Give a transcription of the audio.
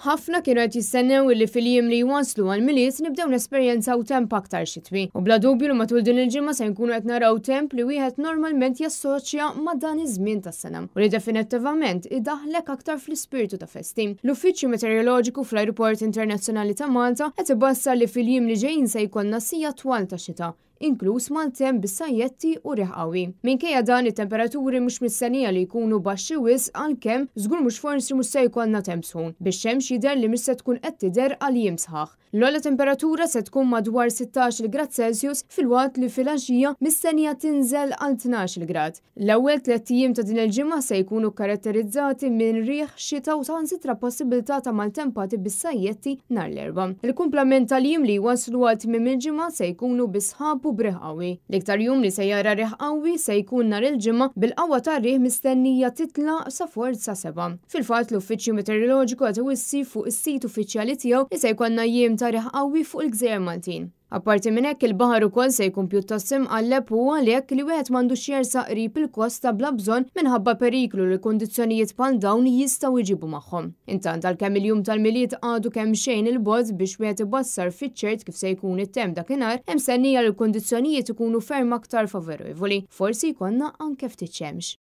Ħafna kienu qed jistennew illi fil-jiem li jwasslu għall-Milied nibdew nesperjenzaw temp aktar xitwi. U bla dubju li matul din il-ġimgħa se nkunu qed naraw temp li wieħed normalment jassoċja ma' dan iż-żmien tas-sena u li definittivament idaħħlek aktar fl-ispirtu ta' festi. L-Uffiċċju Meteoroloġiku fl-Ajruport Internazzjonali ta' Malta qed ibassar li fil-jiem li ġejjin se jkollna sigħat twal ta' xita, inkluż maltemp bis-sajjetti u riħ qawwi. Minkejja dan, it-temperaturi mhux mistennija li jkunu baxxi wisq għalkemm żgur mhux forsi mhux se jkollna temp sħun, bix-xemx jidher li mhix se tkun qed tidher għal jiem sħaħ. L-ogħla temperatura se tkun madwar 16-il grad Celsius filwaqt li filgħaxija mistennija tinżel għal 12-il grad. L-ewwel tlett ijiem ta' din il-ġimgħa se jkunu kkaratterizzati minn riħ, xita u saħansitra possibilità ta' maltempati bis-sajjetti nhar l-Erbgħa. Il-kumplament tal-jiem li jwasslu għal tmiem il-ġimgħa se jkunu bi sħab u b'riħ qawwi. L-iktar jum li se jara riħ qawwi se jkun nhar il-Ġimgħa bil-qawwa tar-riħ mistennija titla' sa forza sebgħa. Fil-fatt, l-Uffiċċju Meteoroloġiku qed iwissi fuq is-sit uffiċjali tiegħu li se jkollna jiem ta' riħ qawwi fuq il-gżejjer Maltin. Apparti minn hekk, il-baħar ukoll se jkun pjuttost imqalleb u għalhekk li wieħed m'għandux jersaq qrib il-kosta bla bżonn minħabba periklu li kundizzjonijiet bħal dawn jistgħu jġibu magħhom. Intant għalkemm il-jum tal-Milied għadu kemxejn 'il bogħod biex wieħed ibassar fiċ-ċert kif se jkun it-temp dakinhar, hemm stennija li l-kundizzjonijiet ikunu ferm aktar favorevoli, forsi jkollna anke ftit xemx.